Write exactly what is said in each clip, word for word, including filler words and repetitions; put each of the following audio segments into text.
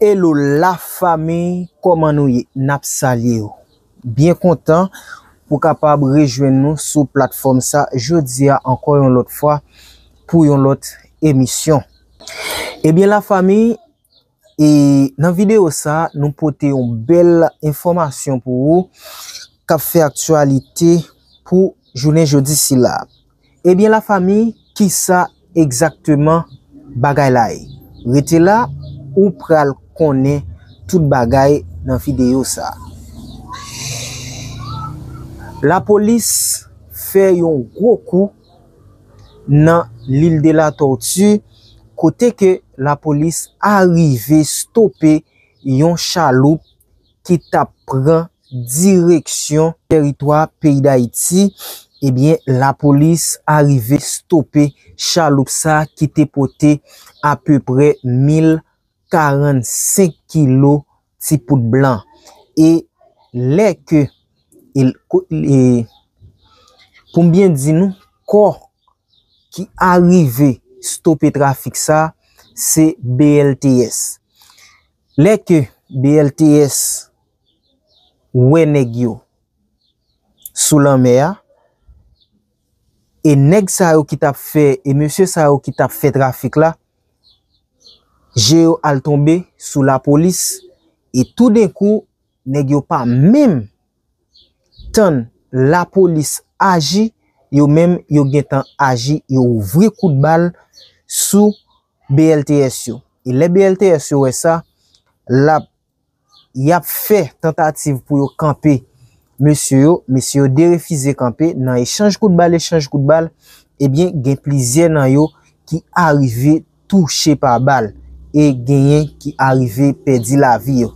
Hello la fami, kòman nou ye? N ap salye w. Byen kontan pou kapab rejwenn nou sou platfòm sa jodi a ankò yon lòt fwa pou yon lòt emisyon. Ebyen la fami, e nan videyo sa nou pote yon bèl enfòmasyon pou ou k ap fè aktyalite pou jounen jodi sila. Ebyen la fami, kisa egzakteman bagay la ye? Rete la, ou pral konnen tout bagay nan videyo sa. Lapolis fè yon gwo kou nan Lil de la Tòti, kote ke lapolis arive stope yon chaloup ki t ap pran direksyon tèritwa peyi Dayiti. Ebyen, lapolis arive stope chaloup sa ki te pote apeprè mil karannsenk kilo ti poud blan. E lè ke, e, ko- e, pou m byen di nou, kò ki arive stope trafik sa, se B L T S. Lè ke B L T S wè nèg yo sou lanmè a, e nèg sa yo ki t ap fè, e mesye sa yo ki t ap fè trafik la, je yo al tonbe sou lapolis, e toudenkou, nèg yo pa menm tann lapolis aji, yo menm yo gentan aji, yo ouvri kout bal sou B L T S yo. E lè B L T S yo wè sa, l ap, y ap fè tantativ pou yo kanpe mesye yo, mesye yo derefize kanpe. Nan echanj kout bal, echanj kout bal, ebyen, gen plizyè nan yo ki arive touche pa bal e genyen ki arive pèdi lavi yo.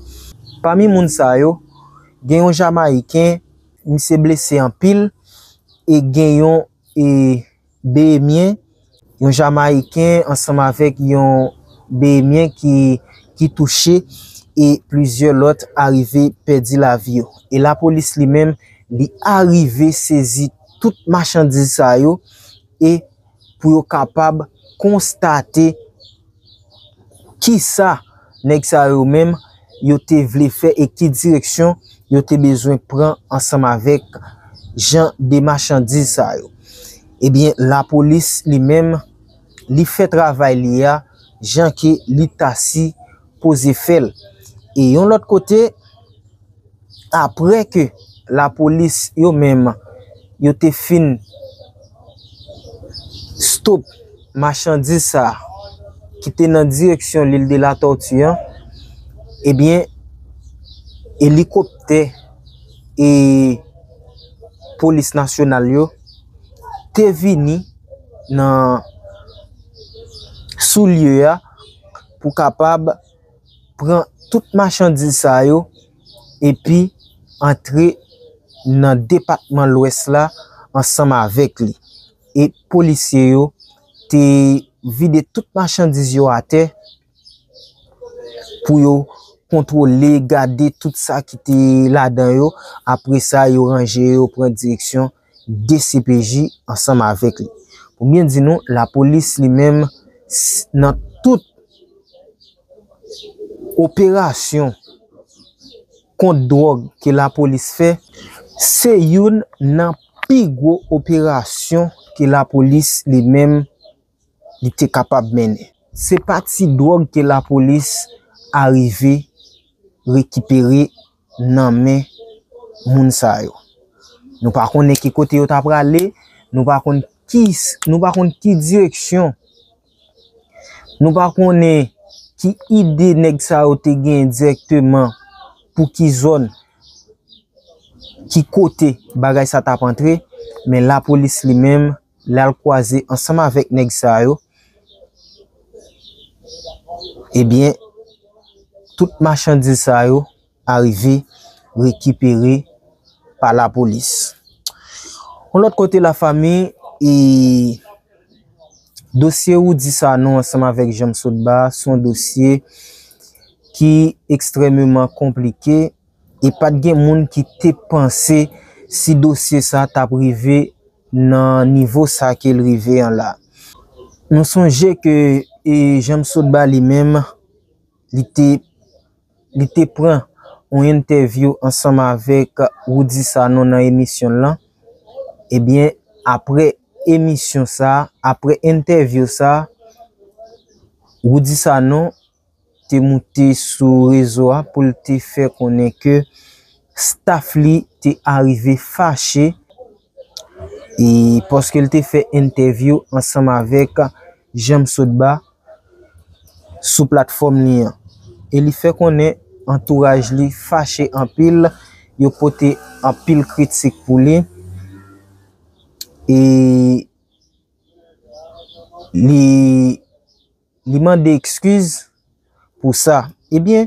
Pami moun sa yo, gen yon Jamayiken, misye blese anpil, e gen yon, e, Behemyen, yon Jamayiken ansanm avèk yon Behemyen ki, ki touche, e plizyè lòt arive pèdi lavi yo. E lapolis li menm, li arive sezi tout machandiz sa yo, e pou yo kapab konstate kisa nèg sa yo menm yo te vle fè e ki direksyon yo te bezwen pran ansanm avèk jan de machandiz sa yo. Ebyen, lapolis li menm, li fè travay li a jan ke li ta sipoze fè l. E yon lòt kote, apre ke lapolis yo menm, yo te fin stop machandiz sa ki te nan direksyon Lil de la Tòti an, ebyen, elikoptè e polis nasyonal yo te vini nan sou lye a pou kapab pran tout machandiz sa yo epi antre nan depatman Lwès la ansanm avèk li. E polisye yo te vide tout machandiz yo atè pou yo kontwole, gade tout sa ki te ladan yo. Apre sa, yo ranje yo, pran direksyon D C P J ansanm avèk li. Pou byen di nou, lapolis li menm, s- nan tout operasyon kont dwòg ke lapolis fè, se youn nan pi gwo operasyon ke lapolis li menm li te kapab mennen. Se pa ti dwòg ke lapolis arive rekipere nan men moun sa yo. Nou pa konnen ki kote yo ta prale, nou pa konn ki, nou pa konn ki direksyon, nou pa konnen ki ide nèg sa yo te genyen dirèkteman pou ki zòn, ki kote bagay sa t ap antre, men lapolis li menm, l al kwaze ansanm avèk nèg sa yo, ebyen, tout machandiz sa yo arive rekipere pa lapolis. Yon lòt kote, lafanmi, e dosye Roudy Sanon ansanm avèk Janm Sotba se yon dosye ki ekstrèmeman konplike e pa t gen moun ki te panse si dosye sa t ap rive nan nivo sa ke l rive an la. Nou sonje ke, e, Janm Sotba li menm, li te li te pran yon entèvyou ansanm avèk Roody Sanon nan emisyon l lan. Ebyen, apre emisyon sa, apre entèvyou sa, Roody Sanon te moute sou rezo a pou l te fè konnen ke staff li te arive fache, e paske l te fè entèvyou ansanm avèk Janm Sotba sou platfòm li an. E li fè konnen antouraj li fache anpil, yo pote anpil kritik pou li. E li, li mande ekskiz pou sa. Ebyen,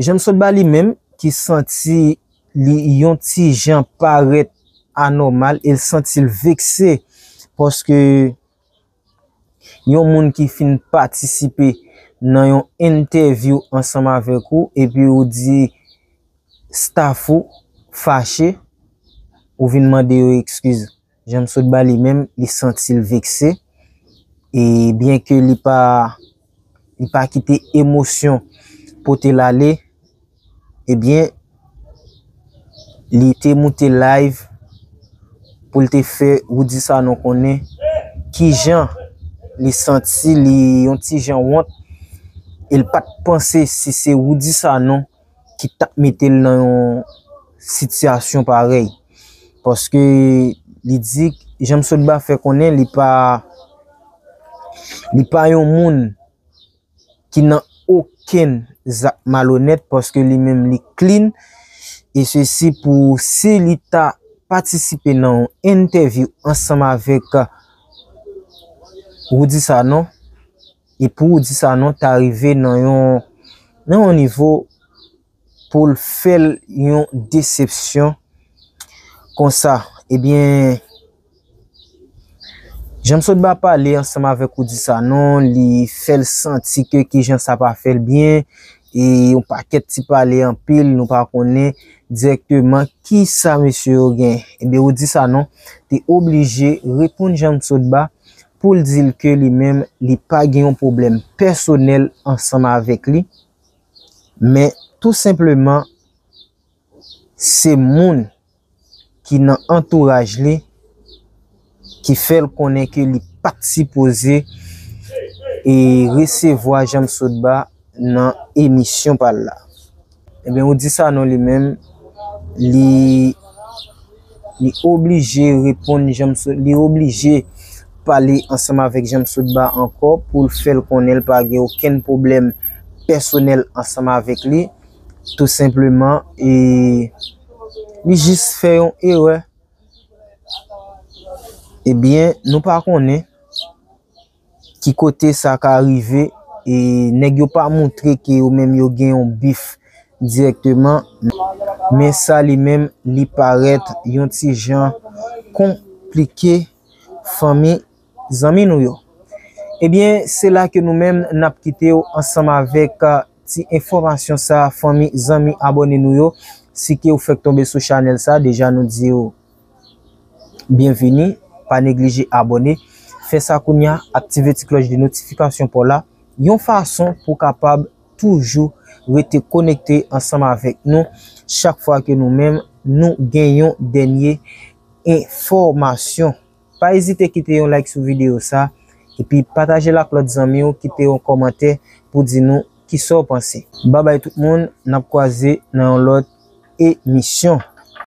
Janm Sotba li menm ki santi li yon ti jan parèt anòmal e l santi l vekse paske yon moun ki fin patisipe nan yon entèvyou ansanm avèk ou epi ou di staff ou fache, ou vin mande yo ekskiz. Janm Sotba li menm, li santi l vekse. E byen ke li pa, li pa kite emosyon pote l ale, ebyen, li te moute live pou l te fè Roody Sanon konnen kijan li santi li yon ti jan wont. E l pa t panse si se Roody Sanon ki t ap mete l nan yon sitiyasyon parèy. Paske li di, Janm Sotba fè konnen li pa, li pa yon moun ki nan okenn zak malonèt, paske li menm li clean. E sesi pou si li ta patisipe nan yon entèvyou ansanm avèk Roody Sanon, e pou Roody Sanon ta rive nan yon, nan yon nivo pou l fè l yon desepsyon konsa. Ebyen, Janm Sotba pale ansanm avèk Roody Sanon, li fè l santi ke kijan sa pa fè l byen, e yon pakèt ti pale anpil, nou pa konnen dirèkteman kisa mesye yo gen. Ebyen, Roody Sanon te oblije reponn Janm Sotba pou l di l ke li menm, li pa gen yon pwoblèm pèsonèl ansanm avèk li, men tou senpleman, se moun ki nan antouraj li ki fè l konnen ke li pa t sipoze e resevwa Janm Sotba nan emisyon pa l la. Ebyen, Roody Sanon li menm, li, li oblije reponn Janm Sot-, li oblije pale ansanm avèk Janm Sotba ankò pou l fè l konnen l pa gen okenn pwoblèm pèsonèl ansanm avèk li. Tou senpleman, e li jis fè yon erè. Ebyen, nou pa konnen ki kote sa ka rive, e nèg yo pa montre ke yo menm yo gen yon bif dirèkteman, men sa li menm, li parèt yon ti jan konplike, fanmi, zanmi nou yo. Ebyen, se la ke nou menm n ap kite w ansanm avèk, a, ti enfòmasyon sa, fanmi, zanmi, abòne nou yo. Si ke w fèk tonbe sou chanèl sa, deja nou di w byenvini, pa neglije abòne. Fè sa kounye a, aktive ti klòch de notifikasyon pa w la, yon fason pou w kapab toujou rete konekte ansanm avèk nou chak fwa ke nou menm nou gen yon dènye enfòmasyon. Pa ezite kite yon like sou videyo sa, epi pataje l ak lòt zanmi w, kite yon kòmantè pou di nou kisa w panse. Babay tout moun, n ap kwaze nan yon lòt emisyon.